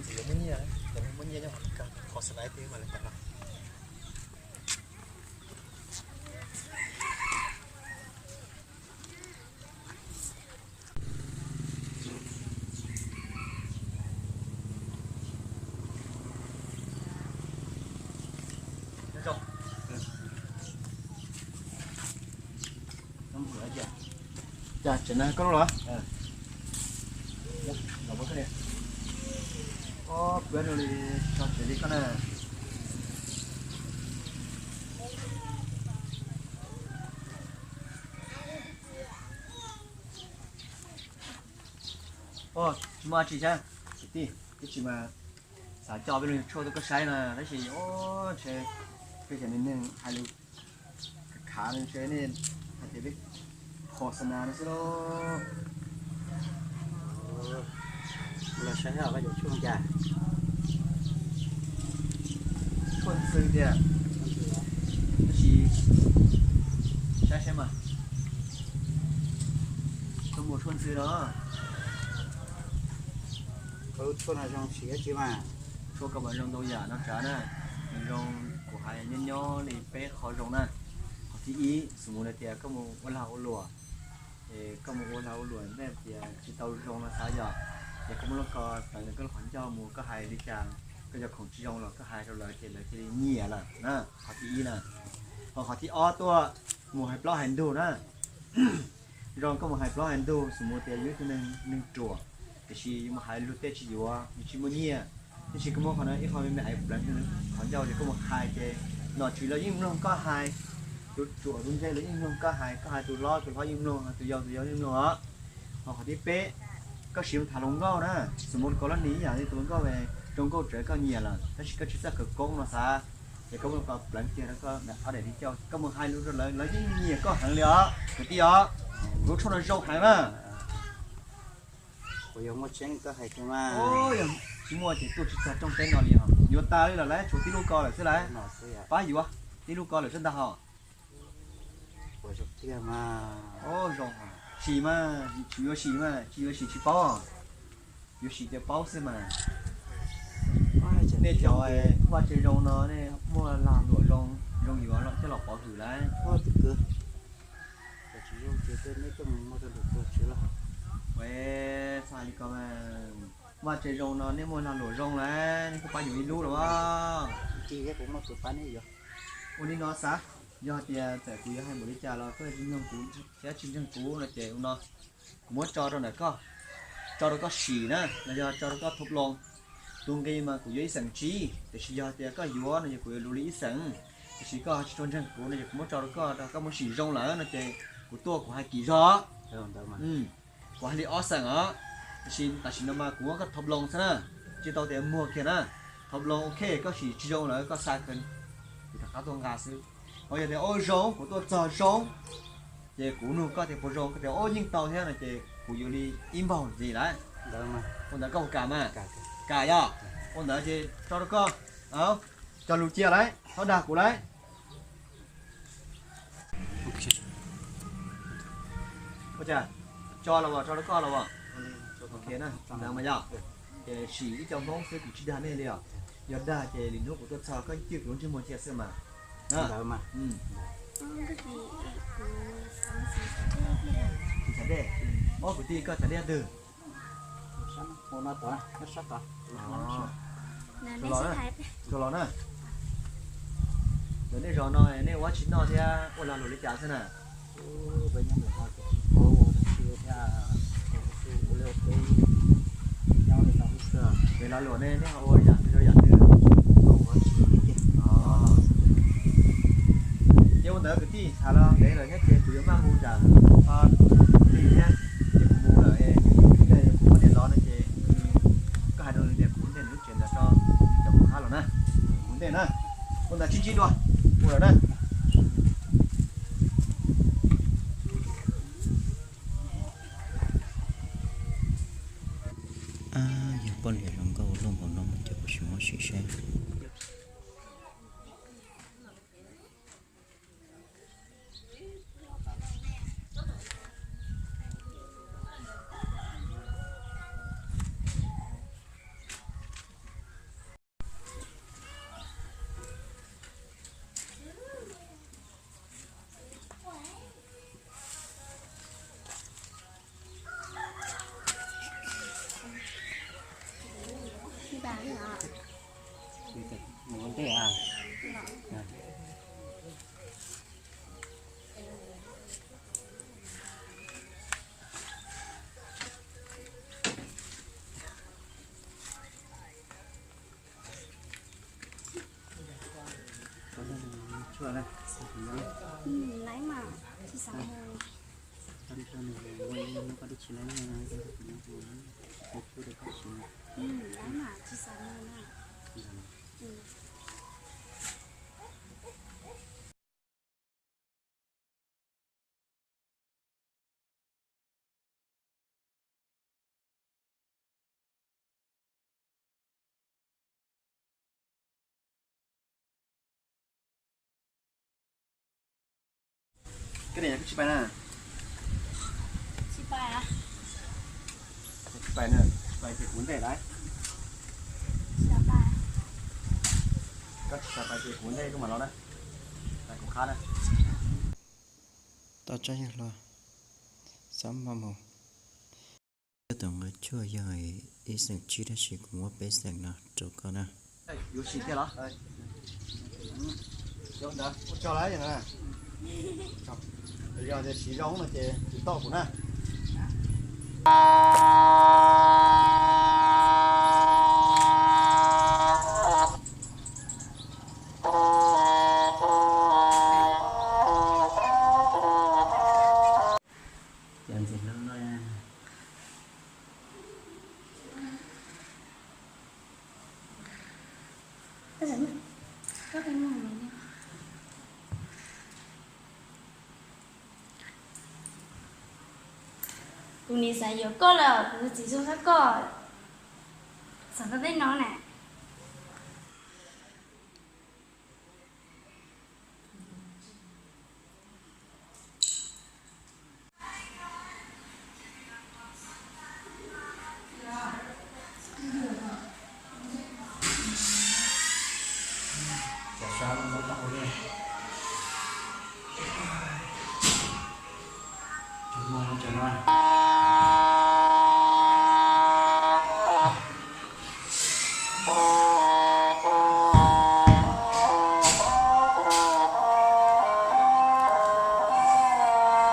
Yuav muaj nyiaj, yuav muaj nyiaj nyob hauv kawg, qhov xav laiv twg mas lawv kam los. Cas tseem na koj lub los? Ob peb rau li, tso tsev li koj na. Tsis muaj dab tsi sab, kwv tij, ib tsis mas xav coj peb lub tshuaj tuaj koj saib no tab sis ntshe peb cov neeg hais lus khav ntshe nej hais tias peb qhov xav na no xwb lauj. Los saib koj cov tshuaj cas. Tshuaj ntxhw tiag. Tab sis saib saib mas, koj muaj tshuaj ntxhw no. Koj lub tshuaj no zoo siv dab tsi mas? Tshuaj koj mas zoo ntau yam no tsav na. Nws zoo, kuv hais nyob nyob li peb qhov zoo na. Qhov thib ib, xws mus tias koj mus ua lag ua luam, es koj mus ua lag ua luam ntej tias tsis tau zoo no xav yom, ces koj muab lub ko pleev koj lub qhov ncauj mus, koj hais li cas, koj cov khoom tsis zoo los koj hais rau lawv ces lawv cia li nyiam lawm na. Qhov thib ib na. Ho qhov thib ob tuaj, mus hais plaub hais ntug na. Zoo koj mus hais plaub hais ntug, xws mus tias yus ib tug neeg, neeg ruam, tiam sis yus mus hais luag tej tsis yuav, yus tsis muaj nyiaj, tab sis koj muab qhov no ib qho me me es pleev qhov ncauj ces koj mus hais ces nom tswv lawv yeej mloog koj hais, tus ruam tus ntse lawv yeej mloog koj hais, koj hais tus hlob tus hlob yeej mloog, tus yau tus yau yeej mloog os. Ho qhov thib peb, koj siv mus tham hluas nkauj na, xws mus koj lub nis ib yam li tus hluas nkauj, zoo nkauj tsev koj nyiam lawm tab sis koj tsis txawj khawv koob no xav, ces koj muab ko pleev kiag rau koj ob daim di cauj, koj mus hais lus rau lawv, lawv yeej nyiam koj heev li os kwv tij os. Kuv lub tshuaj no zoo heev na. Kuv yog muaj tseeb koj hais tias mas, yog tsis muaj ces tuaj tsis txog rooj teb no li os. Yuav tas li lawm lauj, tshuav tib lub ko lawm xwb lauj. Pab yuav tib lub ko lawm xwb ntag hos. Zoo, sim mas, tsis yuav sim mas, tsis yuav sim tsis paub. Yuav sim ces paub xwb mas. Nej cov vaj tse zoo no nej muaj lag luam zoo, zoo yuav coj los pov hwm lauj. Vaj tse zoo no nej muaj lag luam zoo lauj, nej kuj pab yuav ib lub los. Ua li no xav, yog hais tias txawm kuv yuav hais npaum li cas los koj tsis ntseeg kuv thiab tsis ntseeg kuv no ces ua no, kuv muab tso rau ntawm koj, tso rau koj sim na los yog tso rau koj thau ploos. Tus nqi mas kuv yuav ib xeem tsib, tiam sis yog tias koj yuav no ces kuv yuav luv li ib xeem. Tiam sis koj tsis tshua ntseeg kuv no ces kuv muab tso rau koj, koj muab sim zoo lawm no ces kuv tuaj kuv hais kim zog. Kuv hais li ob xeem os, tiam sis tam sim no mas kuv muab koj thau ploos xwb na, tsis tau tias muag kiag na. Thau ploos ok, koj sim tsis zoo lawm koj xa kuv rov qab tuaj nqa xwb. Ho yog tias ua zoo kuv tuaj txog zoo, ces kuv nug koj tias puas zoo, koj tias ua yeej tau thiab no ces kuv yuav li ib npaug ntxiv lawm. Ua ntawd koj puas kam mas? Kam yog? Ua ntawd ces tso rau koj, cog lus cia lawm, txhob dag kuv lawm. Ua cas, tso los as, tso rau koj los as? Ok na, ntawd mas yog. Ces sim ib co Hmoob xwb, kuv tsis dag nej li os. Yog dag ces lwm hnub kuv tuaj txog koj cwj kuv lub ntsej muag cia xwb mas. Ntawd mas. Tsis txhav dej. Ob kwv tij koj txhav dej twg? Tsuas los na. Cov nej zos no nej ua tsis noj thiab ua lag luam li cas xwb na? Kev lag luam ne nej ho ua yam twg rau yam twg? Ces ua ntawd kwv tij, tham los ntev lawm thiab ces kuv yuav maj mus nram li thiab, ces kuv mus lawm, kuv muab niam los no ces koj hais rau nws tias kuv ntej nws lub tsev ntawd tso, cov kuv qab los na, kuv ntej na, ua ntawd sib ntsib dua, mus lawm na. Yog poj niam zoo nkauj luaj npaum no ces kuv sim muab sim saib. Mus ua ntej a. Tshuaj na, xav tus nyob. Laiv mas tsis xav mus. Tau nrog nws mus ua ib hnub koj twb tsis laiv, ua tshuaj rau koj siv. Laiv mas tsis xav mus na. Koj niam, koj tsis pais na? Tsis pais. Tsis pais na, tsis pais ces kuv ntej lawm. Koj tsis xav pais ces kuv ntej koj mam los na. Pais kuv qab na. Tau tsaib yawg hluas, xab maj mus. Koj tus nqaij tshuaj yog ib xeem tsib tab sis kuv muab peb xeem no rau koj na. Yuav siv tiag los? Ua tsaug lawm. Yog tias siv zoo no ces tsis tau kuv na. Kuv nim xav yuav koj lawm, kuv txiv zoo sab koj, xav tau tej no na.